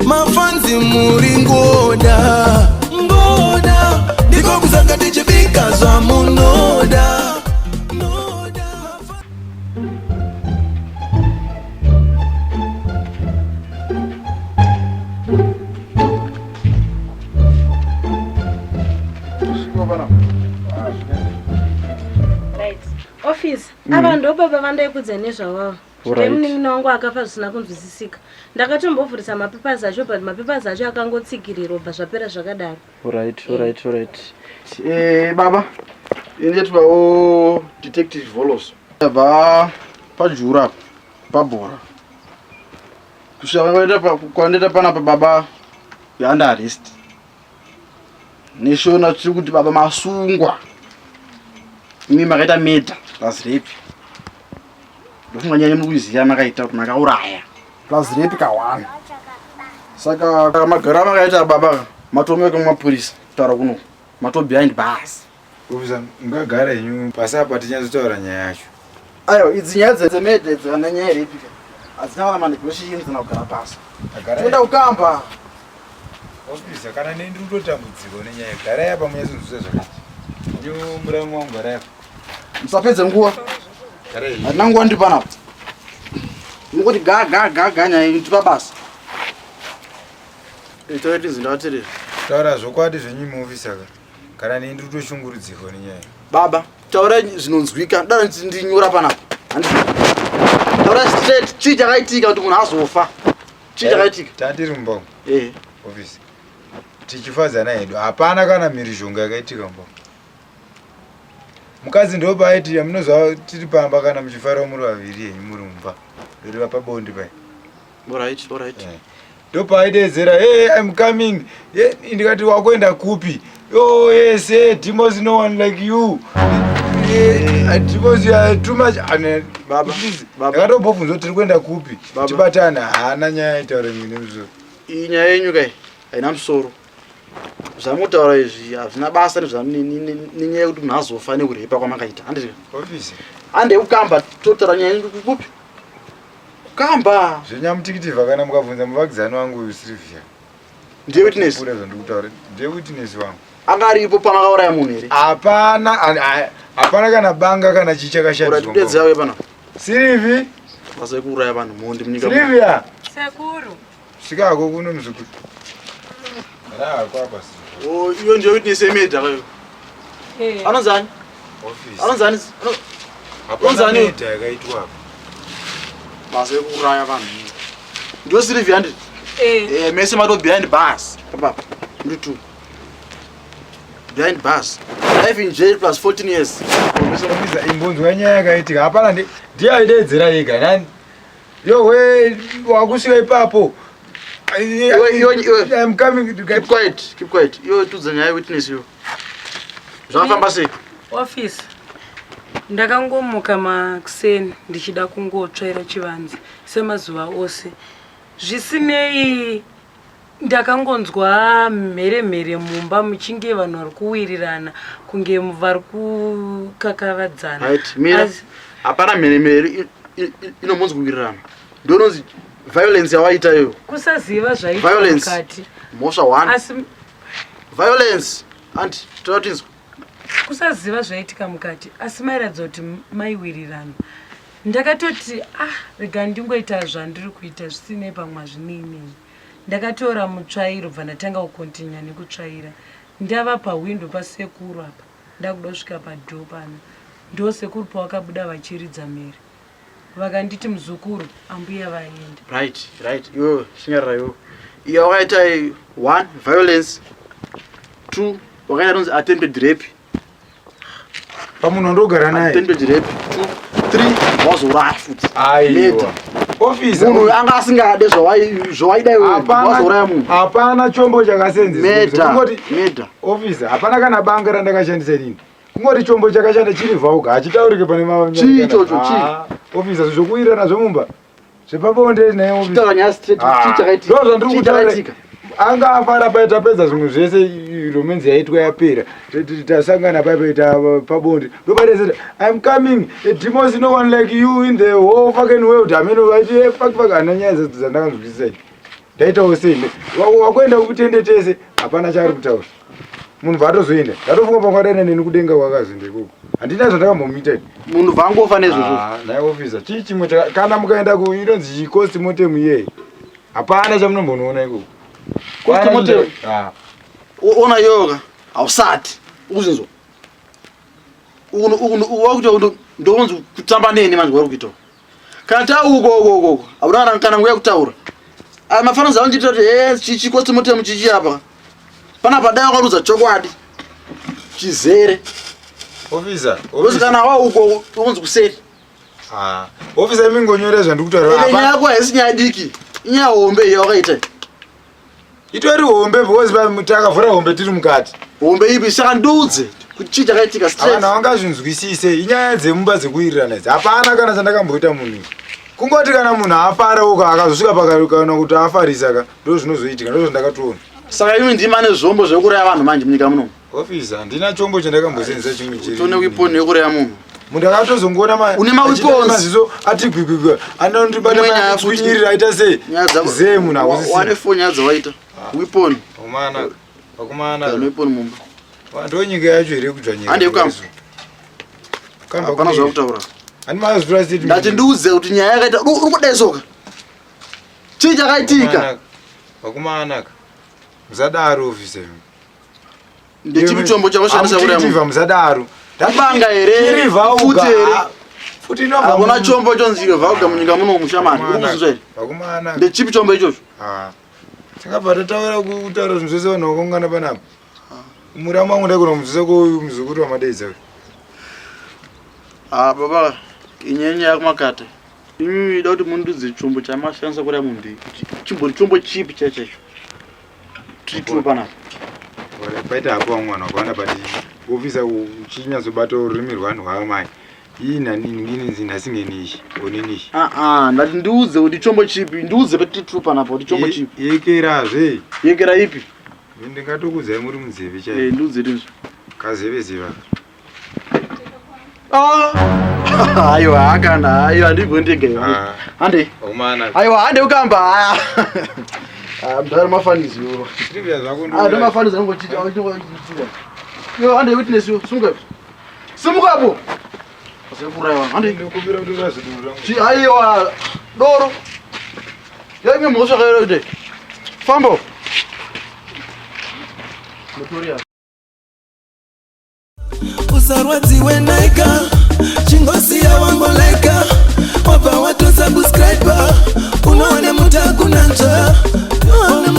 Mafanzi muri ngoda ngoda, ndiko kusaka tichibika zvamunoda noda. Right. Office. Ava ndo baba vandaikudza nezvavavo. Alright. Munin'ina wangu akafa zvisina kunzwisisika. Ndakatombovhurisa mapapers acho but mapapers acho akangotsikirirwa bva zvapera zvakadaro. Alright, alright, alright. Eh, baba, ini tivawo detective Volos. Tabva pajura apa, pabhora. Kusvika kwandaita kwandaita panapa baba, you under arrest. Neshona tiri kuti baba masungwa. Imi makaita murder plus rape. Ndofunga nyaya muri kuiziva makaita kuti makauraya. Plus rape kawana. Saka magara makaita baba matomeka mumapurisa kutaura kuno mato behind bars. Officer, mungagara henyu pasi apa tinyatsotaura nyaya yacho. Aiwa, idzi nyaya dzemurder idzi kana nyaya yerape ka hadzina kana manegotiations kana kugara pasi. Tagarai. Toenda kukamba. Officer, kana neni ndiri kutotambudzika nenyaya. Garai apa munyatsonzwisa zvakati. Ndiwo muramu wangu garai apa. Musapedze nguva. Garai henyu. Hatina nguva ndiri panapa. Mungoti ga ga ga ga nyaya iyi tipa basa. Itoita tinzi ndavaterera. Taura zvokwadi zvenyu imi officer ka. Kana neni ndiri kutoshungurudzika nenyaya. Baba, taura zvinonzwika. Dai ndinyora panapa. Handiti. Taura straight chii chakaitika kuti munhu azofa. Chii chakaitika? Tatiri mumba umu, Eh. officer. Tichifadzana hedu. Hapana kana mhirizhonga yakaitika mumba. umu. Mukadzi ndo paaiti munozwa tiri pamba kana muchifara muri vaviri henyu muri mumba. Ndoriva pabonde pai. Alright, alright. Eh. Ndopaaidedzera, hey, I'm coming. Yeah, ndikati wakuenda kupi? Oh yes, hey, Dimos no one like you. Eh, Dimos you are too much. Ane, Baba, please. baba. Ndakatombobvunza kuti tiri kuenda kupi? Baba. Tibatane, haana nyaya yaitaura imwe nemusoro. Iyi nyaya yenyu kai haina musoro. Zvamutaura izvi hazvina basa nenyaya yekuti munhu azofa nekurepa kwamakaita. Handiti. Office. Hande kukamba totaura nyaya yenyu kupi? Kukamba. Zvenyamutikitivha kana mukabvunza muvakidzani wangu uyu Sylvia. Ndiye witness. Kupfuura zvandikutaura. Ndiye witness wangu. Anga aripo pamakauraya munhu here? Hapana, hapana kana banga kana chii Ura chakashandiswa. tidedze yawe pana. Sylvie, Basa yekuuraya vanhu mhondi munyika. muno. Sylvia. Sekuru. Svikako kuno muzukuru. Rako apa Sylvia. Oh, iyo ndiyo witness yemurder kayo. Eh. Anonzani? Office. Anonzani? Hapana Anonzani? murder yakaitwa apa. Basa yekuuraya vanhu. Ndiyo Sylvia handiti? Eh. Eh, mese mato behind bars. Papa. Ndi two. Behind bars. Life in jail plus 14 years. Officer, imbonzwa nyaya yakaitika. Hapana ndiye aidedzera yega. Nani? Yowe, wakusvika ipapo. Iwe, iwe, iwe. I'm coming to Keep get quiet, keep quiet. Iyo tudza nyaya witness iyo. Zvakafamba sei? Office. Ndakangomuka makuseni ndichida kungotsvaira chivanze semazuva ose. Zvisinei ndakangonzwa mhere mhere mumba muchinge vanhu vari kuwirirana kunge vari kukakavadzana. Right, mira. Hapana mhere mhere inombonzi kuwirirana. Ndio inonzi violence yawaita iyo. Kusaziva zvaitika Violence. mukati. Mhosva one. Asi Violence. Anti, toda tinzwa. Kusaziva zvaitika mukati asi mairatidza kuti maiwirirana. Ndakatoti ah rega ndingoita zvandiri kuita zvisinei pamwe hazvinei neni. Ndakatora mutsvairo bva ndatanga kukontinya nekutsvaira. Ndava pahwindo pasekuru apa ndakuda kusvika padoor pano ndo sekuru pavakabuda vachiridza mhere vakanditi muzukuru ambuya vaenda. Right, right. Iwewe chinyarara iwewe. Iyo wakaita one violence, two wakaita inonzi attempted rape. Pamunhu wandogara naye. Attempted rape, two, three wazouraya futi. Aiwa. Officer. Munhu anga asingade zvawaida iwewe. Wazouraya munhu. Hapana chombo chakasenzeswa. Murder. Kungoti Murder. Officer, hapana kana banga randakashandisa inini. Kungoti chombo chakashanda chiri vauga, hachitaurike pane ma Chii ichocho, chii? Ah, officer, zvokuwirirana zvemumba. Zvepabonde naye officer. Taura nyaya straight, Ah, chii chakaitika? ndozvandiri Chii kutaura. chakaitika? Anga afara pai tapedza zvimwe zvese romance yaitwa yapera. Tasangana pai paita pabonde. Ndopaita I'm coming. A demons no one like you in the whole fucking world. I mean, fuck fuck ana nyaya dzandakanzwisisa. Ndaitawo sei? Wakuenda kutende tese, hapana chaari kutaura. Munhu bva atozoenda. Ndatofunga pamwe adaenda neni kudenga kwakazoenda ikoko. Handina zvandakambomuita ini. Munhu bvangofa nezvozvo. Ah, nhai officer, chii chimwe kana mukaenda ku inonzi chii post mortem iyeye. Hapana chamunombonoona ikoko. Post mortem? Ah. Ona yoga hausati ukuzinzwa. Uno uno wakuita ndonzi kutamba neni manje wari kuita. Kana ta uko uko uko. Hauna kana nguya kutaura. Aya mafananidzo anondiita kuti eh chichi post mortem chichi apa. Panapa dai wakaruza chokwadi. Chizere. Officer, Uzi kana wa uko unzi kuseri. Ah, officer imi ngonyore zvandikutaura. Ende nyaya yako haisi nyaya diki. Inyaya hombe iyo wakaita. Itori hombe because takavhura hombe tiri mukati. Hombe ipi saka ndiudze kuti chii chakaitika straight. Vanhu havangazvinzwisise inyaya dzemumba dzekuwirirana idzi. Hapana kana chandakamboita munhu. Kungoti kana munhu afara uko akazosvika pakana kuti afarisa ka ndo zvinozoitika ndo zvandakatoona. Saka imi ndimi ane zvombo zvekuuraya vanhu manje munyika muno. Officer, handina chombo chandakambosenzesa chimwe chiri. Tone weapon yekuuraya munhu. Munhu akatozongoona ma Une ma weapons. maziso ati gwigwigwi anondibata Imwe nyaya futi. tswinyirira aita sei? Nyaya dzako. Zee munhu hakusisi. Wane phone nyaya dzawaita. Weapon. Vakomana, vakomana. Kana weapon mumba. Ndo nyika yacho here kudzvanyira? Hande kukamba. Kamba Hapana kudii? zvakutaura. Handi mazvitora statement. Ndati ndiudze kuti nyaya yakaita uri kudaisoka. Chii chakaitika? Vakomana. Musadaro officer. Ndechipi chombo chakashandisa kuraya munhu? Musadaro. Banga here? Chirivha Pfuti here? Futi inobva. Hakuna chombo chonzi vauga munyika muno mushamani. Uri kuzvinzwa here? Vakomana. Ndechipi chombo ichocho? Ah. Tingabva tataura kutaura zvinhu zvese vanhu vakaungana panapa. Muramu wangu ndaigona kumubvisa ko muzukuru wamadaidza uyu. Ah baba, inyaya yakumakata. Imi ida kuti mundudze chombo chamashandisa kuraya munhu kuti chimbori chombo chipi chaicho icho. Tiri tuwe panapa. Paita hapo vamwe vanhu vakawanda but officer uchinyatsobata rurimi rwevanhu rwaamai. Iyi nani nhasingenishi oninishi. Ah ah, ndati ndiudze kuti chombo chipi, ndiudze petiri tuwe panapa kuti chombo chipi. Yekerazve. Yekera ipi? Ndingatokudzai muri munzeve chaiyo. Eh, ndiudze tinzwe. Kazeve zeva. Ah! Aiwa, akana, aiwa ndibvo ndega. Ah. Hande. Vakomana. Aiwa, hande ukamba. Ah, mdara mafanizi yo. Trivia zvako Ah, ndo mafanizi anongochiita, anongochiita. Yo, hande witness yo, simuka. Simuka apo. Asekuraiwa, hande. Ndikumbira kutora zviduru zvangu. Chi aiwa, doro. Yo imwe mhosva kayo ide. Famba. Motoria. Usarwadziwe naika, chingosiya wangoleka, wabva watosubscribe, unoone mutakunanzva, unoone.